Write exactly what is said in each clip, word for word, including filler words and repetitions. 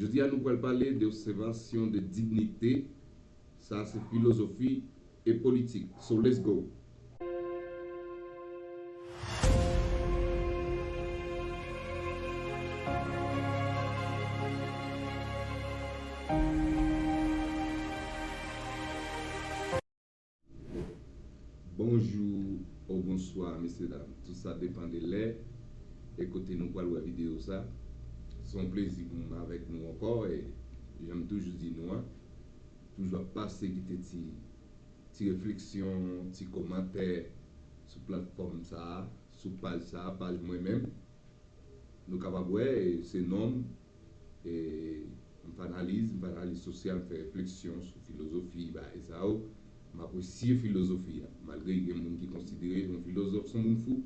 Jodi a nou pral pale de obsèvasyon de dignité. Sa se filozofi e politik. So let's go. Bonjou ou bonswa, mesye dam. Tout sa depann de lè e kote nou pral wè videyo sa. Se yon plezi pou m avèk nou ankò e jan m toujou di nou an, toujou ap pase kite ti, ti refleksyon, ti kòmantè sou platfòm sa a, sou paj sa a, paj mwen menm. Nou kapab wè, e, se non m, e, m pa analiz, m pa analiz sosyal, m fè refleksyon sou filozofi, bagay sa yo. M apresye filozofi a, malgre gen moun ki konsidere yon filozòf se yon moun fou.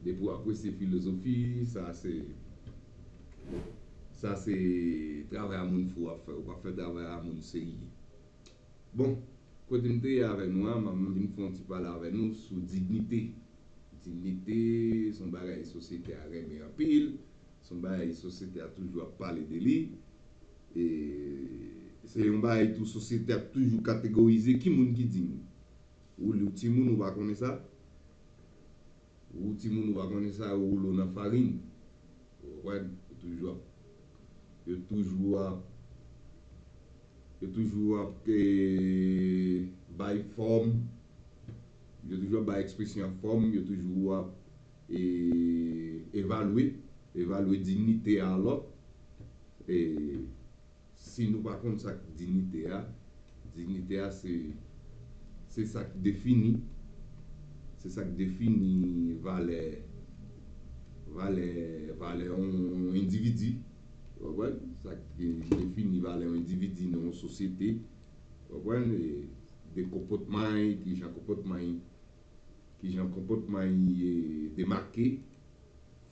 Depi w apresye filozofi, sa se, sa se travay a moun fou w ap fè, ou pa fè travay a moun serye. Bon, kote m te ye avè nou an, m ap vin fè yon ti pale avè nou sou dignite. Dignite se yon bagay sosyete a renmen anpil, se yon bagay sosyete a toujou ap pale de li. E se yon bagay tou sosyete a toujou kategorize ki moun ki dign. Ou li w timoun ou pa konnen sa? Ou timoun ou pa konnen sa, ou woulo nan farin. Ou konprann? Yo toujou ap, yo toujou ap, yo toujou ap, eh, bay fòm, yo toujou ap bay ekspresyon ak fòm, yo toujou ap, eh, evalye, evalye dignite a lòt. E si nou pa konn sa k dignite a, dignite a se, se sa k defini, se sa k defini valè, valè, valè yon endividi, ou konprann? Sa k defini valè yon endividi nan yon sosyete, ou konprann? E de konpòtman, kijan konpòtman, kijan konpòtman, e, demake,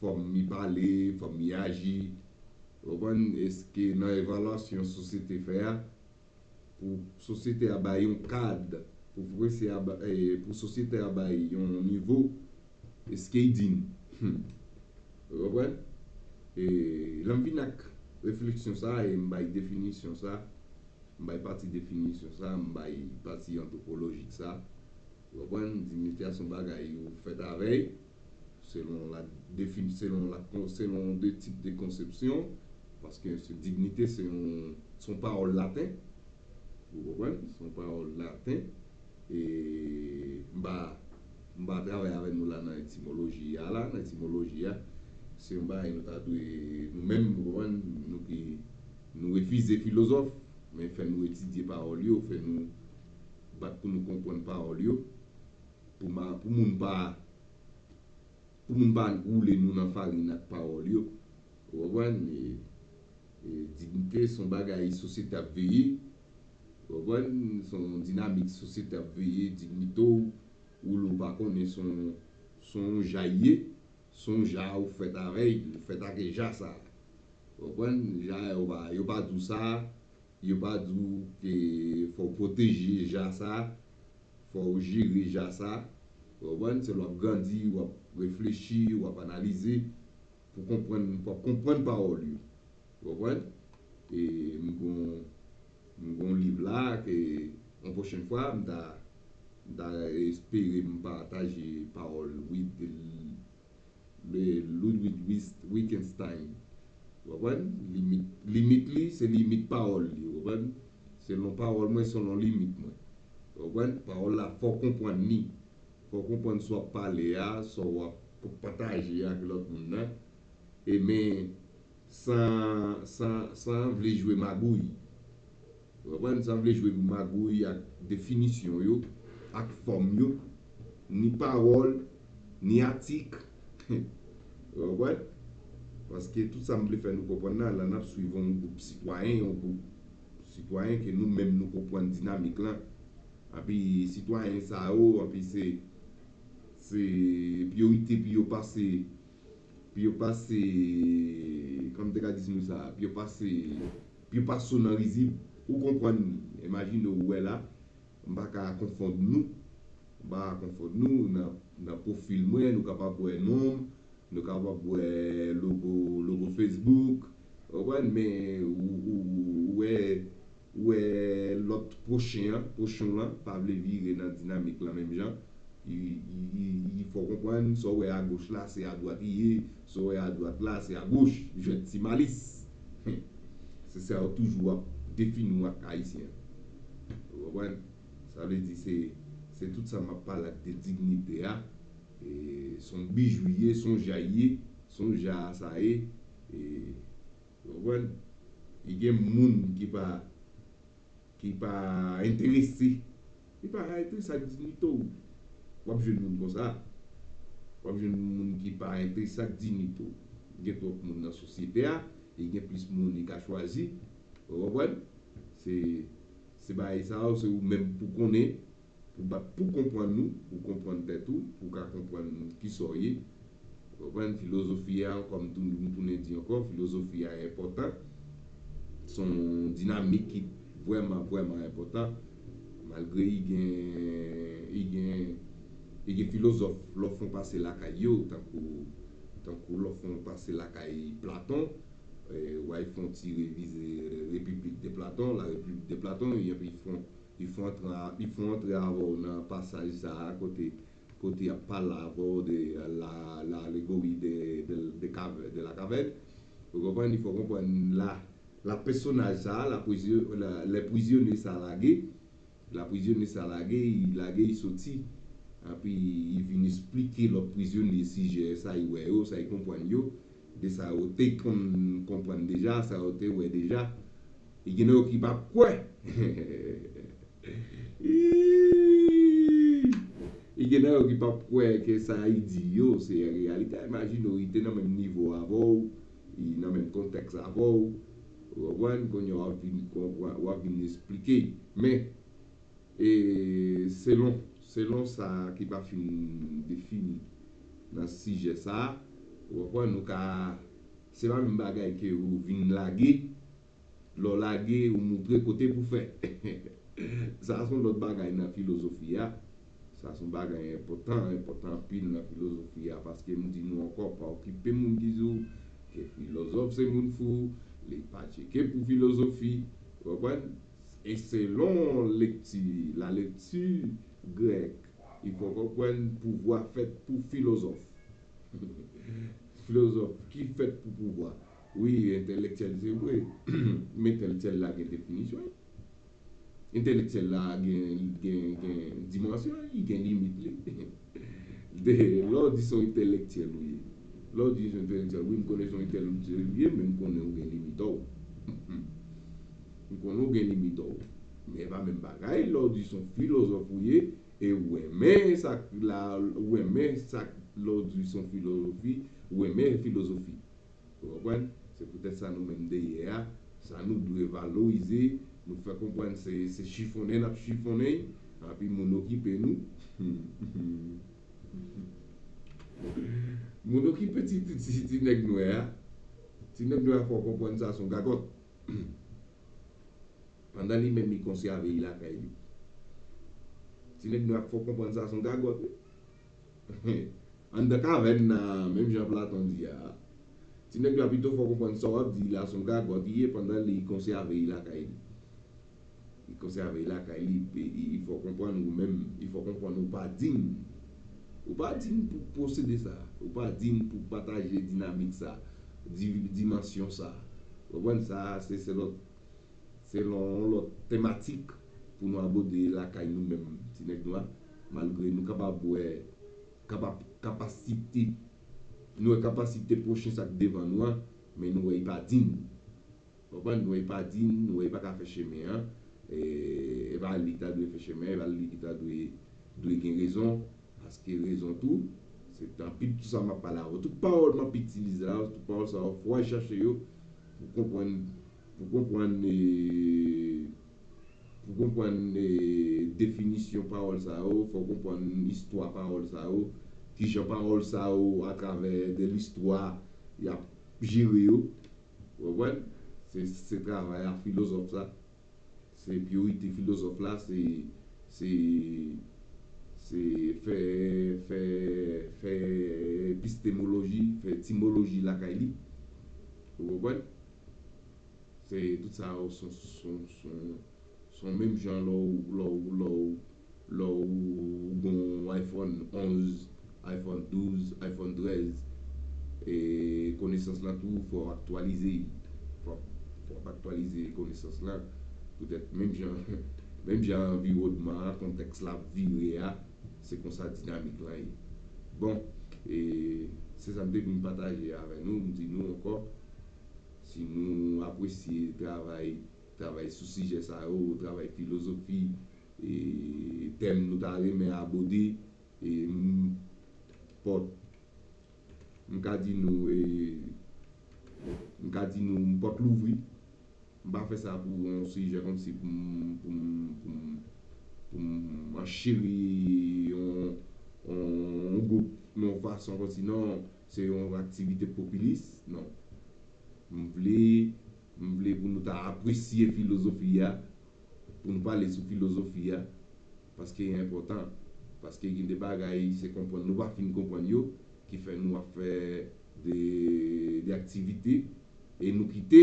fòm li pale, fòm li aji, ou konprann? Èske nan evalyasyon sosyete fè a, pou sosyete a bay yon kad, pou sosyete a ba-, eh, pou sosyete a bay yon nivo, èske l dign? Hmm. Ou konprann? E lè m vin ak refleksyon sa a, e m bay definisyon sa a, m bay pati definisyon sa a, m bay pati antwopolojik sa a, ou konprann? Dignite a se yon bagay ou fèt avè l, selon la defin-, selon la kon-, selon de tip de konsepsyon, paske se dignite se yon, se yon pawòl laten, ou konprann? Se yon pawòl laten, e m pa, m pa travay avè nou la nan etimoloji a la, nan etimoloji a, se yon bagay nou ta dwe, nou menm, ou konprann, nou ki, nou refize filozòf, men fè nou etidye pawòl yo, fè nou bat pou nou konprann pawòl yo, pou ma-, pou moun pa, pou moun pa woule nou nan farin ak pawòl yo. Ou konprann? E, e dignite se yon bagay sosyete ap veye. Ou konprann? Se yon dinamik sosyete ap veye, dignite w, woule w pa konnen se yon, se yon ja l ye, se yon ja ou fèt avè l, ou fèt ak ja sa. Ou konprann? Ja yo pa, yo pa di w sa, yo pa di w ke fò w pwoteje ja sa, fò w jere ja sa. Ou konprann? Se lè w ap grandi, w ap reflechi, w ap analize, pou konprann, pou w ap konprann pawòl yo. Ou konprann? E m gon, m gon liv la ke yon pwochèn fwa, m ta, m ta espere m pataje pawòl Wid-, le Ludwig Wis-, Wittgenstein. Ou konprann? Limit, limit li, se limit pawòl li, ou konprann? Selon pawòl mwen, selon limit mwen. Ou konprann? Pawòl la, fò w konprann li. Fò w konprann sa w ap pale a, sa w ap pataje ak lòt moun nan. E men, san, san, san vle jwe magouy. Ou konprann? San vle jwe magouy ak definisyon yo, ak fòm yo, ni pawòl, ni atik. Ou konprann? Paske tout sa m vle fè nou konprann la, la n ap swiv yon gwoup sitwayen, yon gwoup sitwayen ke nou menm nou konprann dinamik lan. Epi sitwayen sa yo, epi se, se priyorite pou yo pase, pou yo pase, kòman m te ka di nou sa, pou yo pase, pou yo pase w nan rizib, ou konprann, imajine w wè la, m pa ka konfonn nou, m pa ka konfonn nou, nan, nan pwofil mwen, nou kapab wè non m, nou kapab wè logo, logo Facebook, ou konprann? konprann, men ou, ou, ou wè, ou wè lòt pwochen an, pwochen w lan, pa vle vire nan dinamik lan menm jan. Li, li, li, li fè w konprann, sa w wè agoch la, se adwat li ye, sa w wè adwat la, se agoch. Jwèt ti malis. Se sa yo toujou ap defini w ak Ayisyen. Ou konprann? Sa vle di se, se tout sa m ap pale ak de dignite a. E, se yon bijou ye, se yon ja ye, se yon ja sa ye. E, ou konprann? E gen moun ki pa, ki pa enterese. Li pa enterese ak dignite w. W ap jwenn moun konsa. W ap jwenn moun ki pa enterese ak dignite w. Gen twòp moun nan sosyete a, e gen plis moun li ka chwazi. Ou konprann? Se, se bagay sa yo, se ou menm pou konnen, pou bat pou konprann ou, pou konprann tèt ou, pou ka konprann kisa w ye. Ou konprann? Filozofi a, kòm tou, m tounen di ankò, filozofi a enpòtan. Se yon dinamik ki vrèman, vrèman enpòtan. Malgre li gen, li gen, li gen filozòf, lè w fè w pase lakay yo, tankou, tankou lè w fè w pase lakay Platon, e, w al fè yon ti revize Repiblik de Platon, la République de Platon, epi fè yon li fè antre, li fè antre avè w nan pasaj sa a kote, kote y ap pale avè w de la, la alégori de, de, de, cave- de la caverne. Ou konprann? Li fè w konprann la, la pèsonaj sa a, la prizyon, la, lè prizonye sa a lage, la prizonye sa a lage, li lage, li soti. Epi li vin esplike lòt prizonye sijè sa li wè yo, sa li konprann yo, de sa yo te konn konprann deja, sa yo te wè deja. E gen nan yo ki p ap kwè. Ii! E gen nan yo ki p ap kwè ke sa li di yo se reyalite. Imajine w, li te nan menm nivo avè w, li nan menm kontèks avè w. Ou konprann? Kounye a w ap vin konprann, w ap vin esplike. Men, e selon, selon sa ki pa fin defini nan sijè sa a, ou konprann, nou ka, se pa menm bagay ke ou vin lage, lè w lage, ou moutre kote pou fè. Sa se yon lòt bagay nan filozofi a. Sa se yon bagay enpòtan, enpòtan anpil nan filozofi a, paske m di nou ankò, pa okipe moun ki di w ke filozòf se moun fou, li pa tcheke pou filozofi, ou konprann? E selon lekti, la lekti grèk, il faut konprann pouvwa fèt pou filozòf. Filozòf ki fèt pou pouvwa. Wi, entèlektyèl se vre, men entèlektyèl la gen definisyon. Entèlektyèl la gen, gen, gen dimansyon, li gen limit li. De, lè w di se yon entèlektyèl ou ye, lè w di se yon entèlektyèl, wi, m konnen se yon entèlektyèl ou ye, men m konnen ou gen limit ou. M konnen ou gen limit ou. Men e pa menm bagay, lè w di se yon filozòf ou ye, e ou renmen sa k la, ou renmen sa k, lè w di se yon filozofi, ou renmen filozofi. Ou konprann? Se poutèt sa nou menm dèyè a, sa nou dwe valorize, nou fè konprann se, se chifonnen n ap chifonnen, anpi moun okipe nou. Moun okipe ti, ti, ti, ti nèg nwè a. Ti nèg nwè a fè w konprann sa se yon gagòt. Pandan li menm li konsève li lakay li. Ti nèg nwè a fè w konprann sa se yon gagòt, wi. Anndan kavèn nan, menm jan Platon di a, ti nèg la pito fè w konprann sa w ap di la se yon gagòt li ye pandan li konsève li lakay li. Li konsève li lakay li, li, li fè w konprann ou menm, li fè w konprann ou pa diy. Ou pa diy pou posede sa. Ou pa diy pou pataje dinamik sa, di, dimansyon sa. Ou konprann sa, se, se lòt, se yon lòt tematik pou nou abòde lakay nou menm, ti nèg nwè. Malgre nou kapab wè, kapab, kapasite, nou wè kapasite pwochen sa k devan nou an, men nou wè li pa diy. Konprann? Nou wè li pa diy, nou wè li pa ka fè chemen an. E, e pa li ki ta dwe fè chemen an, e pa li ki ta dwe, dwe gen rezon. Paske rezon tou, se anpil tout sa m ap pale avè w. Tout pawòl m ap itilize la, tout pawòl sa yo, fò w al chache yo pou konprann, pou konprann, e, pou konprann, e, definisyon pawòl sa yo, fò w konprann istwa pawòl sa yo, kijan pawòl sa yo, atravè de listwa, y ap jere yo. Ou konprann? Se, se travay a filozòf sa. Se priyorite filozòf la, se, se, se fè, fè, fè epistemoloji, fè etimoloji lakay li. Ou konprann? Se tout sa yo son, son, son, son menm jan lè w, lè w, lè w, lè w gen yon iPhone onz, iPhone douz, iPhone trèz. E konesans lan tou, fò w aktyalize. Fò, fò w aktyalize konesans lan. Poutèt menm jan, menm jan anviwònman an, kontèks la ap vire a, se konsa dinamik lan ye. Bon, e se sa m te vin pataje avè nou, m di nou ankò, si nou apresye travay, travay sou sijè sa yo, travay filozofi, e tèm nou ta renmen abòde, e m pòt, m ka di nou, e m ka di nou, m pòt louvri. M pa fè sa pou yon sijè kòmsi pou m, pou m, pou m, pou m ancheri yon, yon, yon gwoup nan yon fason kòmsi non, se yon aktivite popilis. Non. M vle, m vle pou nou ta apresye filozofi a, pou nou pale sou filozofi a, paske e enpòtan, paske gen de bagay se konprann nou pa fin konprann yo, ki fè nou ap fè de, de aktivite, e nou kite,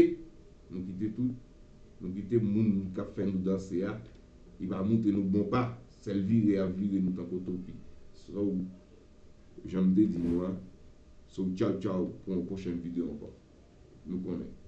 nou kite tout, nou kite moun k ap fè nou danse a, li pa montre nou bon pa, sèl vire ap vire nou tankou topi. So, jan m te di nou an, so tchaw tchaw pou yon pwochen videyo ankò. Nou konnen.